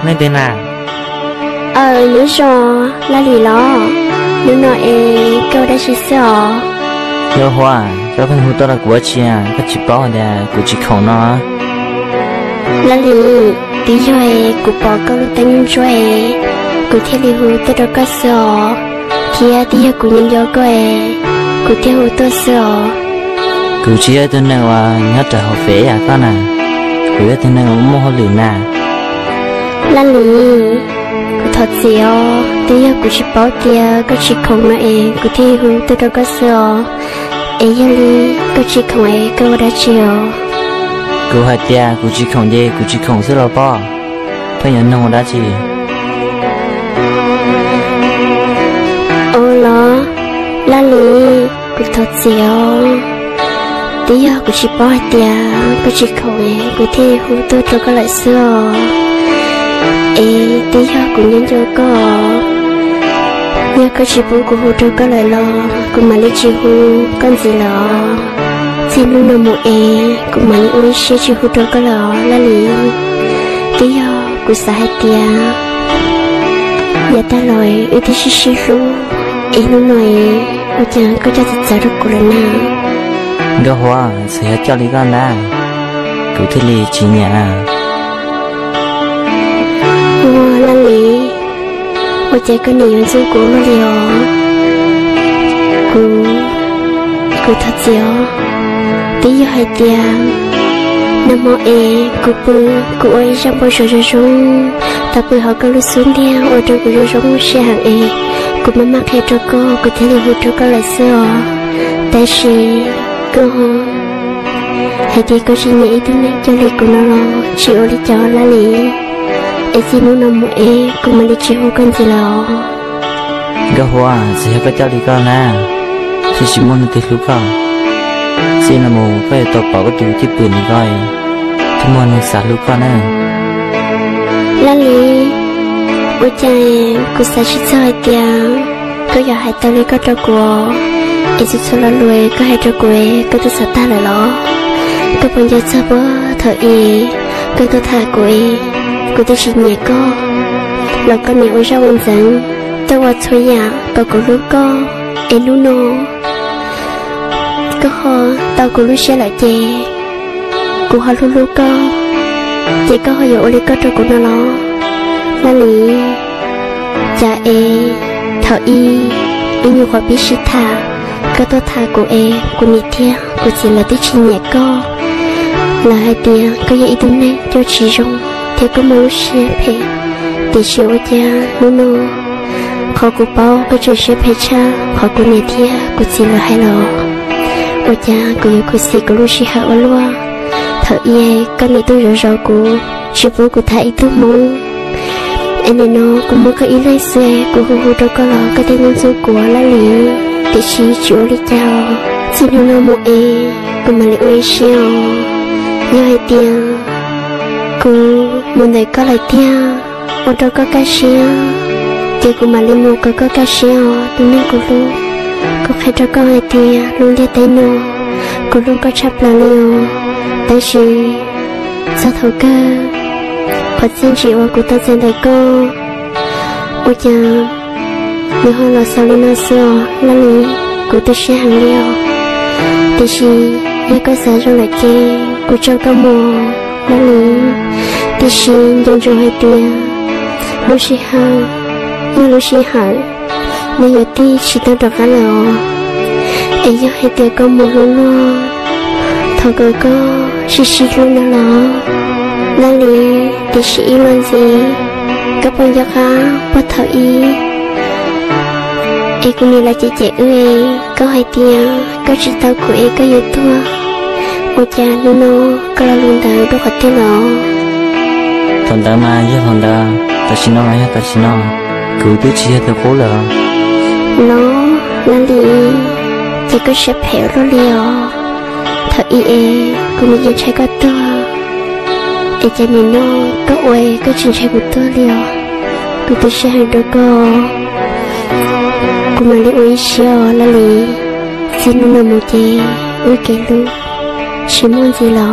Leej twg na? Aw, nyob zoo, Laj Lis los? Hnub no es koj ua dab tsi xwb os? Yog Huab, koj pheej hu tuaj rau kuv ua dab tsi? Koj tsis paub hais tias kuv tsis khoom no? Laj Lis, twb yog es kuv pom koj lub teeb ntsuab es kuv thiaj li hu tuaj rau koj xwb os, thiab twb yog kuv nyob nco koj es kuv thiaj hu tuaj xwb os. Kuv tsis yog ib tug neeg uas nyob rau hauv fem yam koj na, kuv yog ib tug neeg uas muaj hauj lwm na. Laj Lis, kuv thov txim os, twb yog kuv tsis paub tias koj tsis khoom no es kuv thiaj hu tuaj rau koj xwb os. Es yog li koj tsis khoom es koj ua dab tsi os? Kuv hais tias kuv tsis khoom ces kuv tsis khoom xwb los pob, pheej yuav nug ua dab tsi? Ua los, Laj Lis, kuv thov txim os, twb yog kuv tsis paub hais tias koj tsis khoom es kuv thiaj hu tuaj rau koj lawm xwb os. Es twb yog kuv nyob nco koj, yog koj tsis pub kuv hu rau koj lawm los kuv mam li tsis hu koj ntxiv lawm os. Txij hnub no mus es kuv mam li ua ib siab tsis hu rau koj lawm os Laj Lis. Twb yog kuv xav hais tias yav tag los wb twb sib sib hlub, es hnub no es ua cas koj coj txawv txawv rau kuv lawm na? Nkauj Huab, txawm yog coj li koj ntag, kuv thiaj li tsis nyiam. Ua Laj Lis, ua cas koj nim yuav ntxub kuv luaj li os? Kuv, kuv thov txim os. Twb yog hais tias nag hmo es kuv pw, kuv ua ib zaj npau suav zoo zoo, tau pw hauv koj lub xub ntiag ua rau kuv zoo zoo siab heev es kuv maj mam qhia rau koj, kuv thiaj li hu rau koj lawm xwb os. Tab sis koj hais tias koj tsis nyiam ib tug neeg coj li kuv no los tsis ua li cas Laj Lis. Es txij hnub no mus es kuv mam li tsis hu koj ntxiv lawm os. Nkauj Huab, txawm yog koj coj li koj na, thiaj tsis muaj leej twg hlub koj. Txij no mus koj yuav tau pom koj tus cwj pwm ntawm ko, thiaj muaj neeg xav hlub koj na. Laj Lis, ua cas kuv xav tsis txog hais tias koj yuav hais tau li koj rau kuv, es txhua txhua lo lus koj hais rau kuv koj twb xav tag lawm los? Koj puas nco txog puag thaum ub koj tuaj tham kuv es kuv twb tsis nyiam koj los koj nim ua zaj ua ntxeev, tuaj ua txhua yam kom kuv hlub koj, es hnub no koj ho tau kuv lub siab lawm ces kuv ho hlub hlub koj, ces koj ho yuav ua li koj rau kuv no los? Laj Lis, cas es thaum ub ib nyuag qhuav pib sib tham, koj tuaj tham kuv es kuv niam thiab kuv txiv lawv twb tsis nyiam koj. Lawv hais tias koj yog ib tug neeg coj tsis zoo thiab koj muaj lub siab phem. Tiam sis ua cas hnub no qhov kuv paub koj tseem siab phem tshaj qhov kuv niam thiab kuv txiv lawv hais los? Ua cas kuv yuav khuv xim kuv lub sij hawm ua luaj? Thaum ub koj niam tuaj zov zov kuv, tsis pub kuv tham ib tug hmoob, es nim no kuv muaj koj ib leeg xwb, kuv hu hu rau koj los koj thiaj ntxub kuv Laj Lis. Tiam sis tsis ua li cas, txij hnub no mus es kuv mam li ua ib siab os. Yog hais tias kuv mus ntawm koj lawm tiag, ua rau koj kaj siab, ces kuv mam li mus kom koj kaj siab os tus neeg kuv hlub. Kuv qhia rau koj hais tias lub ntiaj teb no kuv hlub koj tshaj plaws li os. Tab sis txog thaum kawg, qhov txiaj ntsim uas kuv tau txais ntawm koj, ua cas nws ho los xaus li no xwb os Laj Lis. Kuv tu siab heev li os. Tiam sis yog koj xav zoo lawm ces kuv tso koj mus Laj Lis. Tiam sis nco ntsoov hais tias lub sij hawm, yog lub sij hawm nws yuav tig tsis tau rov qab lawm os. Es yog hais tias koj mus hlub luag, thov kom koj sib sib hlub no los Laj Lis. Tiam sis ib los ntxiv, koj puas nco qab puag thaum ub es kuv niam lawv cem cem wb, koj hais tias koj tsis tau kuv es koj yuav tuag, ua cas hnub no koj lo lus ntawd dua qhov twg los? Thaum ntawd mas yog thaum ntawd, tam sim no mas yog tam sim no, kuv twb tsis yog tus qub lawm. Los Laj Lis, ces koj siab phem ua luaj li os. Thaum ub es kuv nim yeej ntshai koj tuag, es cas nim no koj ua koj tsis ntshai kuv tuag li os. Kuv tu siab heev rau koj, kuv mam li ua ib siab os Laj Lis. Txij hnub no mus ces wb kev hlub tsis muaj ntxiv lawm.